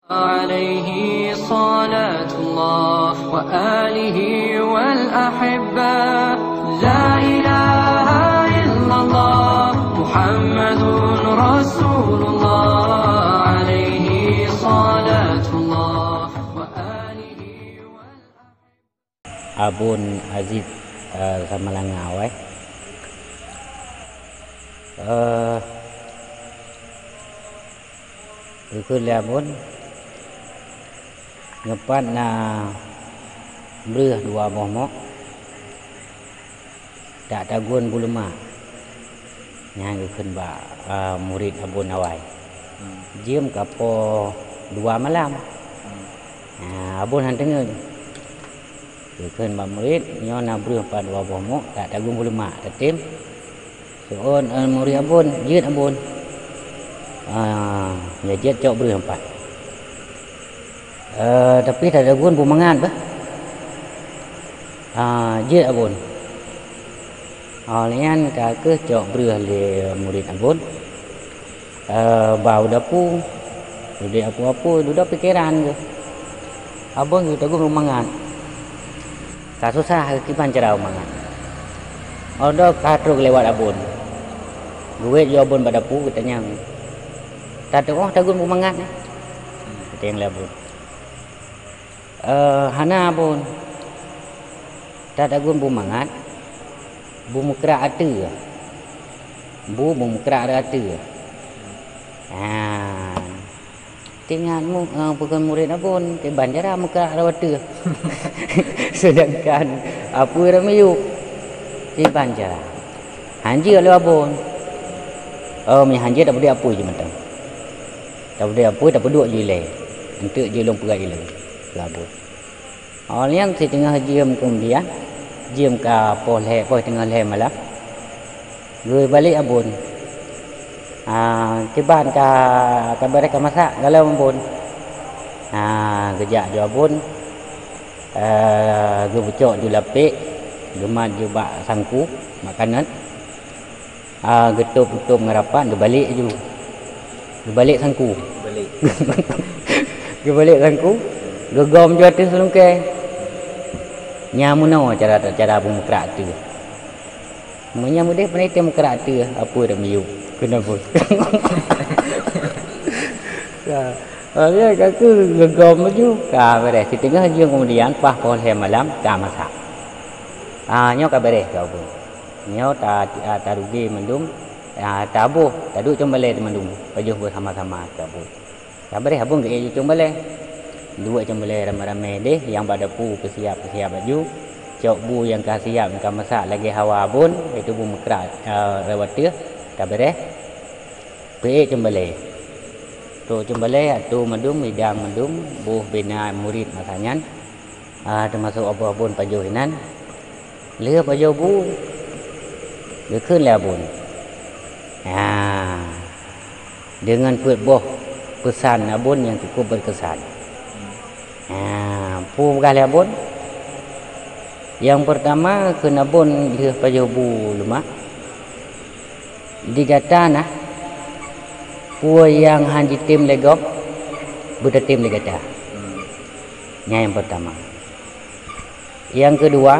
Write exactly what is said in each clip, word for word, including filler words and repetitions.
عليه صلاة الله وآله والأحبة. لا إله إلا الله محمد رسول الله. عليه صلاة الله وآله والأحبة. Abon Aziz, eh, Samalanga, wai. Eh, geukheun lé Abon, nyoe pat na breueh dua boh mok, dak tagun buleuma. Nyan geukheun bak, eh, murit Abon awai. Hmm. Jeuem ka poh dua malam. Hmm. Ah, Abon han teungeut. Geukheun bak murit, nyoe na breueh pat dua boh mok, dak tagun buleuma, tatem. Seuôn, eh, murit Abon, jeuet Abon. Ah, ya jeuet cok breueh pat. Eh, tapi dak tagun beumangat bah. Ah, jeuet Abon. Oh, lheueh nyan ka kheueh cok breueh lé murit Abon. Eh, ba u dapu, udeb apui-apui, dudoe pikeran geuh. Abon geuh tagun beumangat. Ka susah kiban cara beumangat. Oh, dudoe ka trok lewat Abon. Geuwet ju Abon bak dapu, geutanyong, "Tatu'oh tagun beumangat nyoe?" Geutanyong lé Abon. "Eh, hana, Abon. Dak tagun beumangat, beumeukrak ateueh. Bu beumeukrak rot ateueh." Ah, teuingat mu-, eh, peue kheun murit Abon, kiban cara meukrak rot ateueh. Seudangkan apui rot miyueb, kiban cara. Han jeuet lé Abon. Oh, meunyo han jeuet, tapeudeh apui ju mantong. Tapeudeh apui, tapeuduek ju ilée. Eunteuk ju lôn peugah ilée, kheun Abon. Oh, lheueh nyan siteungoh jeuem keumudian, jeuem ka poh lhée, poh teungoh lhée malam, geubalek Abon. Ah, kiban ka, ka beureh ka masak, galom Abon. Ah, geujak ju Abon, eh, geupeucok ju lapek, geumat ju bak sangku, makanan. Ah, geutôb-tôb ngon rapat, geubalek ju. Geubalek sangku. Balek. Geubalek sangku, geugom ju ateueh seulungkée. Nyan meunoe cara, cara beumeukrak ateueh. Meunyo meudeh panitia meukrak ateueh, apui rot miyueb, kheun Abon. Ya, oh, ya, ka kheueh geugom ju, ka beureh. Siteungoh jeuem keumudian, paih poh lhée malam, ka masak. Ah, nyoe ka beureh, kheun Abon. Nyoe ta-, ta-, taruge mandum, ah, taboh, taduek cong balée mandum, pajoh beusama-sama taboh. Ka beureh Abon geuék ju cong balée. Duek cong balée ramé-ramé deh, nyang bak dapu peusiab-peusiab laju. Cok bu nyang ka siab, nyang ka masak lagée hawa Abon, yaitu bu meukrak, ah, rot ateueh, ka beureh. Peuék cong balée. Trok cong balée, atô mandum, idang mandum, boh bina murit masa nyan. Ah, teumasok Abon-Abon pajoh inan. Lheueh pajoh bu, geukheun lé Abon. Ah, deungon peuet boh peusan Abon nyang cukup beukeusan. Ah, peue peugah lé Abon? Nyang peurtama kheun Abon lheueh pajoh bu leumah, di gata na peue nyang han jitem lé gob, beutatem lé gata. Nyan nyang peurtama. Nyang keudua,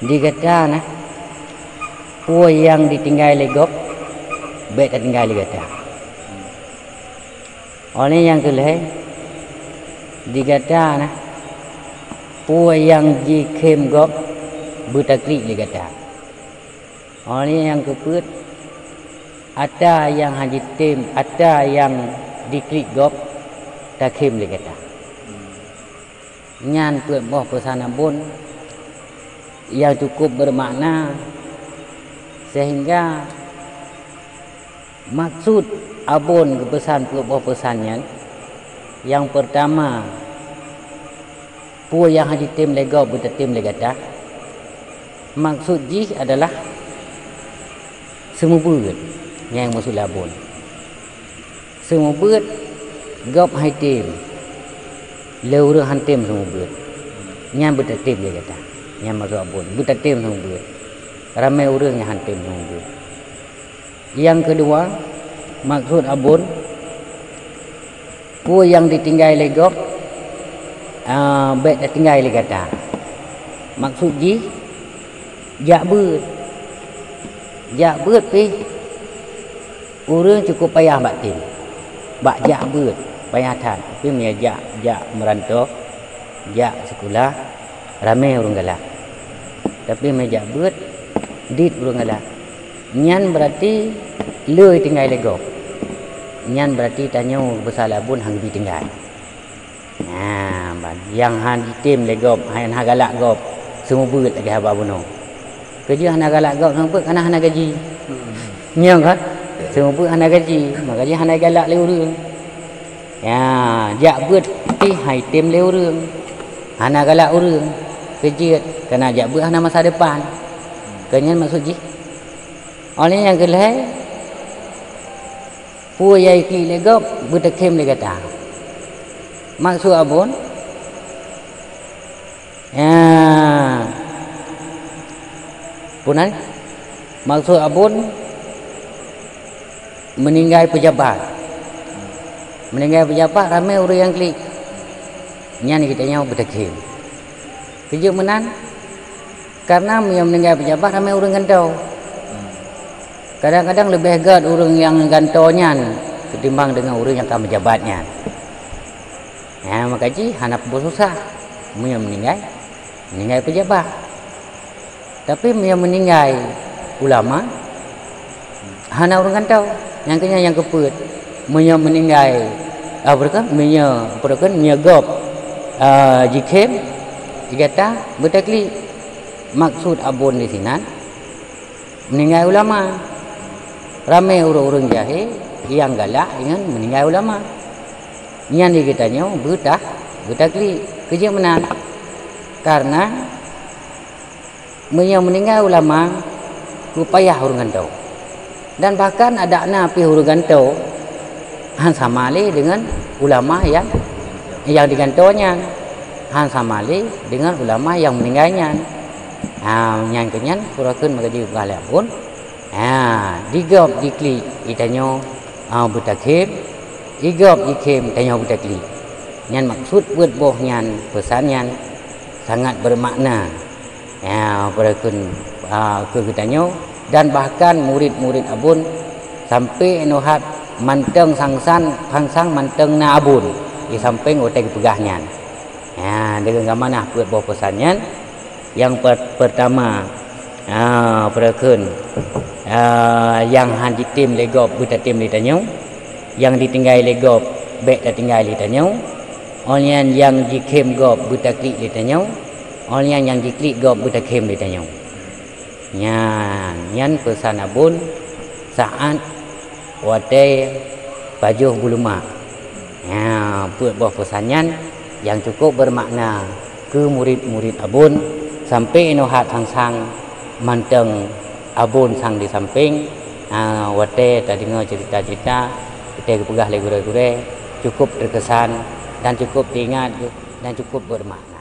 di gata na peue nyang jitinggai lé gob, bék tatinggai lé gata. Óh lheueh nyang keulhée, di gata na peue nyang jikheun gob, beutaklik lé gata. Óh lheueh nyang keupeuet, ata nyang han jitem, ata nyang jiklik gob, takheun lé gata. Nyan peuet boh peusan Abon nyang cukup beumakna, seuhingga maksud Abon geupeusan peuet boh peusan nyan, nyang peurtama, peue nyang han jitem lé gob beutatem lé gata, maksud jih adalah seumeubeuet nyang maksud lé Abon. Seumeubeuet gob han jitem, lé ureuëng han tem seumeubeuet, nyan beutatem lé gata. Nyan maksud Abon, beutatem seumeubeuet. Ramé ureuëng nyang han tem seumeubeuet. Nyang keudua, maksud Abon, Peue nyang ditinggai lé gob, ah, bék tatinggai lé gata. Maksud jih, jak beuet. Jak beuet pih ureuëng cukup payah bak tem. Bak jak beuet payah that. Tapi meunyoe jak, jak meuranto, jak sikula, ramé ureuëng galak. Tapi meunyoe jak beuet, dit ureuëng galak. Nyan beurati le tinggai lé gob. Nyan beurati tanyoe beusalah bun han geubi tinggai. Nah, ban nyang han jitem lé gob, han, hana galak gob, seumeubeuet lagée haba bunoe. Keujeuet hana galak gob seumeubeuet, kana hana gaji. Nyoe kan? Seumeubeuet hana gaji, maka jih hana galak lé ureuëng. Ya, jak beuet pih han jitem lé ureuëng. Hana galak ureuëng. Keujeuet, kana jak beuet hana masa depan. Keu nyan maksud jih. Óh lheueh nyang keu lhée, peue nyang jiklik lé gob beutakhem lé gata. Maksud abon, ya, peue nan? Maksud abon, meuninggai peujabat. Meuninggai peujabat ramé ureuëng nyang klik. Nyan geutanyoe beutakhem. Keujeuet meunan, karna meunyoe meuninggai peujabat ramé ureuëng gantoe. Kadang-kadang leubeh gét ureuëng nyang gantoe nyan ketimbang deungon ureuëng nyang ka meujabat nyan. Nyan maka jih hana peususah meunyoe meuninggai, meuninggai peujabat. Tapi meunyoe meuninggai ulama, hana ureuëng gantoe. Nyang keu nyan nyang keupeuet, meunyoe meuninggai, ah, peue kheun, meunyoe, peue kheun, meunyoe gob, ah, jikhem, gata beutaklik. Maksud abon disinan, meuninggai ulama. Ramé ureuëng-ureuëng jahé nyang galak ngon meuninggai ulama. Nyan di geutanyoe beutah, beutaklik. Keujeuet meunan. Karna meunyoe meuninggai ulama, beupayah ureuëng gantoe. Dan bahkan adak na pih ureuëng gantoe han sama lé deungon ulama nyang, nyang digantoe nyan. Han sama lé deungon ulama nyang meuninggai nyan. Ha, nyan keu nyan, peue kheun maka jih peugah lé abon. Ha, di gob jiklik, geutanyoe, ha, beutakhem, di gob jikhem, tanyoe beutaklik. Nyan maksud peuet boh nyan, peusan nyan sangat beumakna. Ya, peue kheun, a, keu geutanyoe dan bahkan murit-murit abon sampoe inoe hat mantong sang-san, sang-sang mantong na abon di sampéng watée geupeugah nyan. Ya, deungon gamanah peuet boh peusan nyan. Nyang per-, peurtama, a, peue kheun, a, nyang han jitem lé gob beutatem lé tanyoe, nyang ditinggai lé gob bék tatinggai lé tanyoe, óh lheueh nyan nyang jikhem gob beutaklik lé tanyoe, óh lheueh nyan nyang jiklik gob beutakhem lé tanyoe. Nyan, nyan peusan abon saát watée pajoh bulumak. Nyan, peuet boh peusan nyan nyang cukup beumakna keu murit-murit abon, sampoe inoe hat sang-sang mantong abon sang di sampéng, a, watée tadeungoe ceurita-ceurita, watée geupeugah lé gurée-gurée, cukup teukesan dan cukup teuingat dan cukup beumakna.